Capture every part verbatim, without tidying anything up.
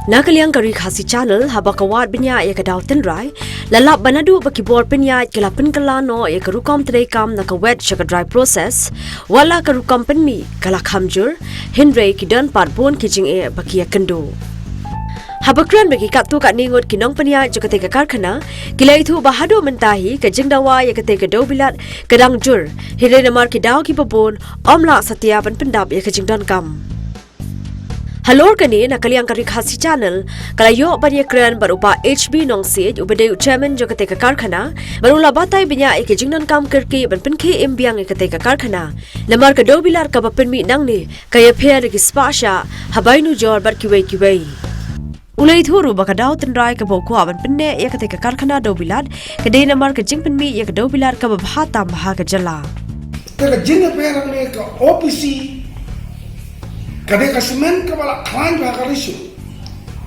Na ka liang ka Ri Khasi Channel, haba ka wad bniah ïa ka daw tynrai, la lap ba naduh ba ki bor pynïaid ki la pynkylla noh ïa ka rukom treikam na ka wet sha ka dry process, wat la ka rukom pynmih ka la kham jur, hynrei ki don pat bun ki jingeh ba ki ïakynduh. Haba kren bad ki katto katne ngut ki nongpynïaid jong katei ka karkhana, ki la ïathuh ba haduh mynta hi ka jingdawa ïa katei ka dewbilat ka dang jur, hynrei namar ki daw kiba bun, ym lah satia ban pyndap ïa ka jingdonkam. Halor kane, na ka liang ka Ri Khasi Channel, ka la ïoh ban ïakren bad u Bah H B Nongsiej, uba dei u chairman jong katei ka karkhana, bad u la batai bniah ïa ka jingdonkam kyrkieh ban pynkhie im biang ïa katei ka karkhana. Namar ka dewbilat kaba pynmih nangne, ka ïapher da ki spah shah, ha bai nujor bad kiwei kiwei. U la ïathuh ruh ba ka daw tynrai kaba u kwah ban pynneh ïa katei ka karkhana dewbilat, ka dei namar ka jingpynmih ïa ka dewbilat kaba bha tam bha ha ka jylla. Te ka jingïapher hangne ka O P C, ka dei ka cement kaba la khlaiñ bha ka ratio.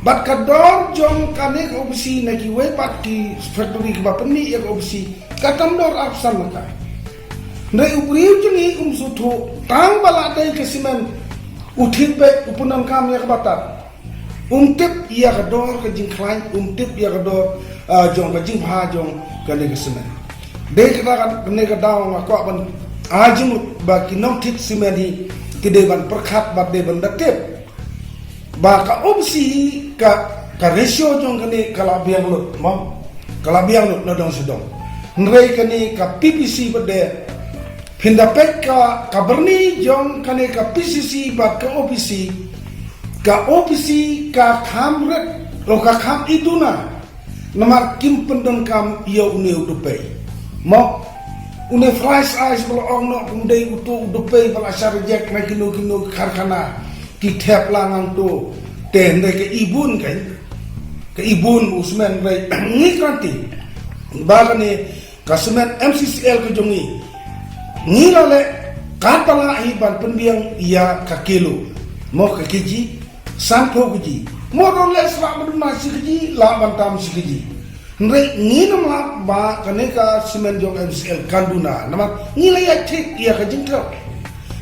Bad ka dor jong kane ka O P C na kiwei pat ki factory kiba pynmih ïa ka O P C, ka tam dor arphew san tyngka. Hynrei u briew jong ngi um sngewthuh, tang ba la dei ka cement, u thied beit u pyndonkam ïa kaba tad. Um tip ïa ka dor ka jingkhlaiñ, um tip ïa ka dor, ah, jong ka jingbha jong kane ka cement. Dei kata kane ka daw nga kwah ban ai jingmut ba ki nongthied cement hi ki dei ban pyrkhat bad dei ban da tip ba ka O P C hi ka, ka ratio jong kane ka la biang lut, mo? Ka la biang lut na dong sha dong. Hynrei kane ka P P C pat de, phin da peit ka, ka byrni jong kane ka P C C bad ka O P C, ka O P C ka kham rit, o ka kham ithuh na. Namar kim pyndonkam ïa une u dupei. Mo, une fly ash ba la ong noh kum dei uto u dupei ba la shah reject na kino kino ki karkhana, ki thep la nangto. Te hynrei ka ibun kan, ka ibun u cement, hynrei ngi kranti ba kane ka cement M C C L ka jong ngi, ngi la leh katba lah hi ban pynbiang ïa ka kilo, mo, ka kg, sanphew kg. Mo, don leh sa lah ban duna shi kg, lah ban tam shi kg. Hynrei ngin ym lah ba kane ka cement jong M C L kan duna, namar ngi la ïaid thik ïa ka jingthrang.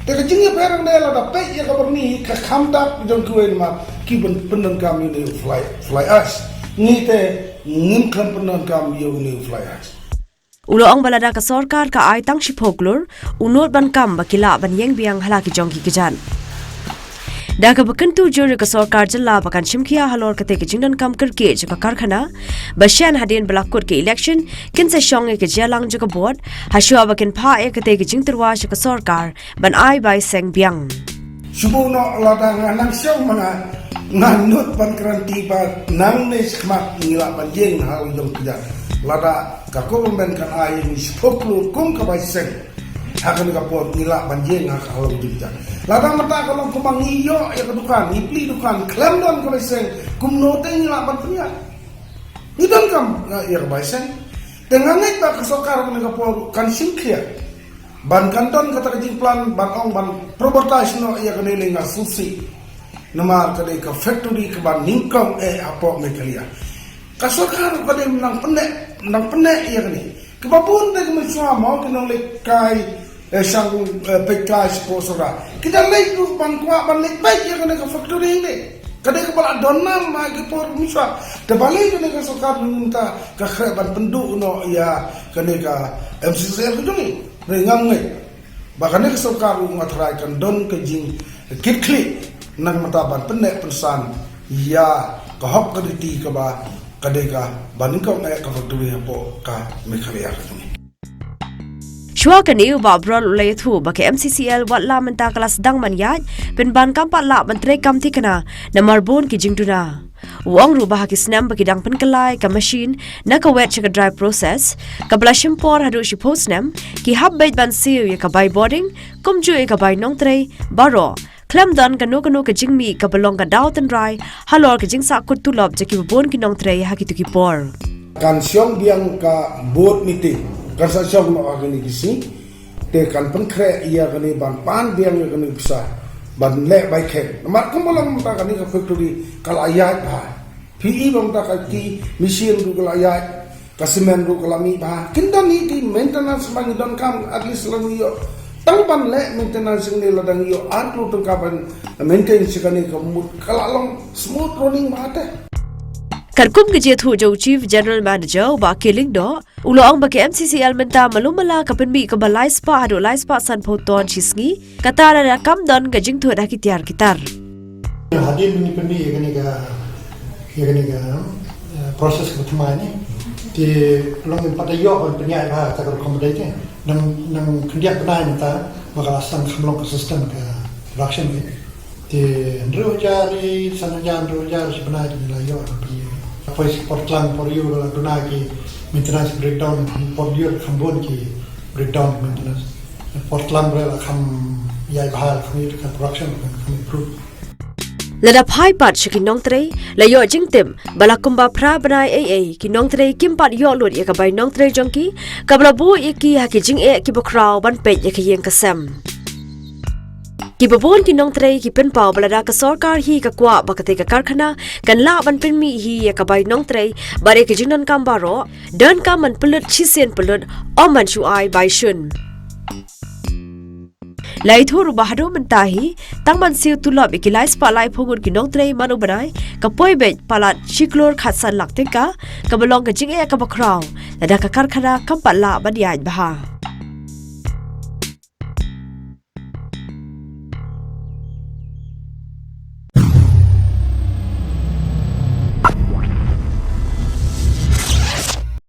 Te ka jingïapher hangne, lada peit ïa ka byrni hi ka kham dap jong kiwei namar ki ban pyndonkam ïa une u fly, fly ash. Ngi te ngim khlem pyndonkam ïa une u fly ash. U la ong ba lada ka sorkar ka ai tang shiphew klur, u nud ban kam ba ki lah ban ïeng biang ha la ki jong ki kjat. Da kaba kyntu jur ïa ka sorkar jylla ba kan shim khia halor katei ka jingdonkam kyrkieh jong ka karkhana, ba shen hadien ba la kut ka election, kin sa shong ïa ka jingïalang jong ka board, hashwa ba kin phah ïa katei ka jingtyrwa sha ka sorkar ban ai bai seng biang. Shu buh noh, lada nga nang shong ma nga, nga nud ban kranti ba nangne shakhmat ngi lah ban ïeng ha la ki jong ki kjat. Lada ka government kan ai ïa ngi shiphew klur kum ka bai seng, ha kane ka por ngi lah ban ïeng ha ka la ki jong ki kjat. Lada mynta ka long kumba ngi ïoh ïa ka dukan, ngi plie dukan khlem don ka bai seng, kumno te ngi lah ban pynïaid? Ngi donkam ïa ka bai seng. Te nga ngeit ba ka sorkar kane ka por kan shim khia ban kan don kata ka jingplan ban ong ban privatise noh ïa kane, lei nga sngewsih. Namar ka dei ka factory kaba nyngkong eh hapoh Meghalaya. Ka sorkar ka dei nang pynneh, nang pynneh ïa kane. Kaba bun de ki mynshuwa, mo, ki nongleit kai, eh, shang, eh, peit kai shapoh Sohra. Ki da leit ruh ban kwah ban leit peit ïa kane ka factory ne. Ka dei kaba la don nam ha ki por mynshuwa. Te balei kane ka sorkar mynta ka khreh ban pynduh noh ïa kane ka M C C L ka jong ngi? Hynrei nga ngeit ba kane ka sorkar ruh, nga tharai kan don ka jingkitkhlieh nang mynta ban pynneh pynsan ïa ka hok ka riti kaba ka dei kaba nyngkong eh ka factory hapoh ka Meghalaya ka jong ngi. Shuwa kane, u Bah Brol u la ïathuh ba ka M C C L wat la mynta ka la sdang ban ïaid, pynban kam pat lah ban treikam thikna namar bun ki jingduna. U ong ruh ba ha ki snem ba ki dang pynkylla ïa ka machine na ka wet sha ka dry process, kaba la shim por haduh shiphew snem, ki hap beit ban siew ïa ka bai bording, kumjuh ïa ka bai nongtrei baroh, khlem don kano kano ka jingmih kaba long ka daw tynrai halor ka jingsahkut tulop jong kiba bun ki nongtrei ha kito ki por. Kan shong biang ka board meeting, kan sa shong noh ha kine ki sngi. Te kan pynkhreh ïa kane ban pan biang ïa kane ka pisa ban leh bai kheiñ. Namar kumba long mynta kane ka factory ka la ïaid bha. Phi i ba mynta ka ki machine ruh ka la ïaid, ka cement ruh ka la mih bha. Kin don hi ki maintenance ba ngi donkam, at least la ngi ïoh Tang ban leh maintenance ne la dang ïoh ar klur tyngka ban maintain shi kane ka mut ka la long smooth running mate. Katkum ka jingthoh jong u Chief General Manager u Bah K. Lyngdoh, u la ong ba ka M C C L mynta malu mala ka pynmih kaba lai spah haduh lai spah sanphew ton shi sngi, kata lada kam don ka jingthoh da ki tiar ki tar. Hadien ba ngi pynmih ïa kane ka, ïa kane ka, eh, process kaba thymmai ne. Te long pat da ïoh ban pynïaid bha kata ka rukom ba dei te. Nang, nang khyndiat bnai mynta ba ka la sdang kham long ka system ka production ne. Te hynriew hajar, san hajar, hynriew hajar shi bnai te ngi la ïoh ban pynïaid. Poi por tlang por ïew la duna ki maintenance breakdown, por ïew kham bun ki breakdown maintenance. Por tlang bre la kham ïaid bha, la kham ïaid ka production, la kham improve. Lada phai pat sha ki nongtrei, la ïoh jingtip ba la kumba phra bnai ei ei ki nongtrei kim pat ïoh lut ïa ka bai nongtrei jong ki, kaba la buh ïa ki ha ki jingeh kiba khraw ban peit ïa ka ïing ka sem. Kiba bun ki nongtrei ki pynpaw ba lada ka sorkar hi ka kwah ba katei ka karkhana kan lah ban pynmih hi ïa ka bai nongtrei bad ïa ki jingdonkam baroh, donkam ban pynlut shisien pynlut, ym ban shu ai bai shun. La ïathuh ruh ba haduh mynta hi, tang ban siew tulop ïa ki lai spah laiphew ngut ki nongtrei man u bnai, ka poi beit palat shi klur khatsan lak tyngka, kaba long ka jingeh kaba khraw lada ka karkhana kam pat lah ban ïaid bha.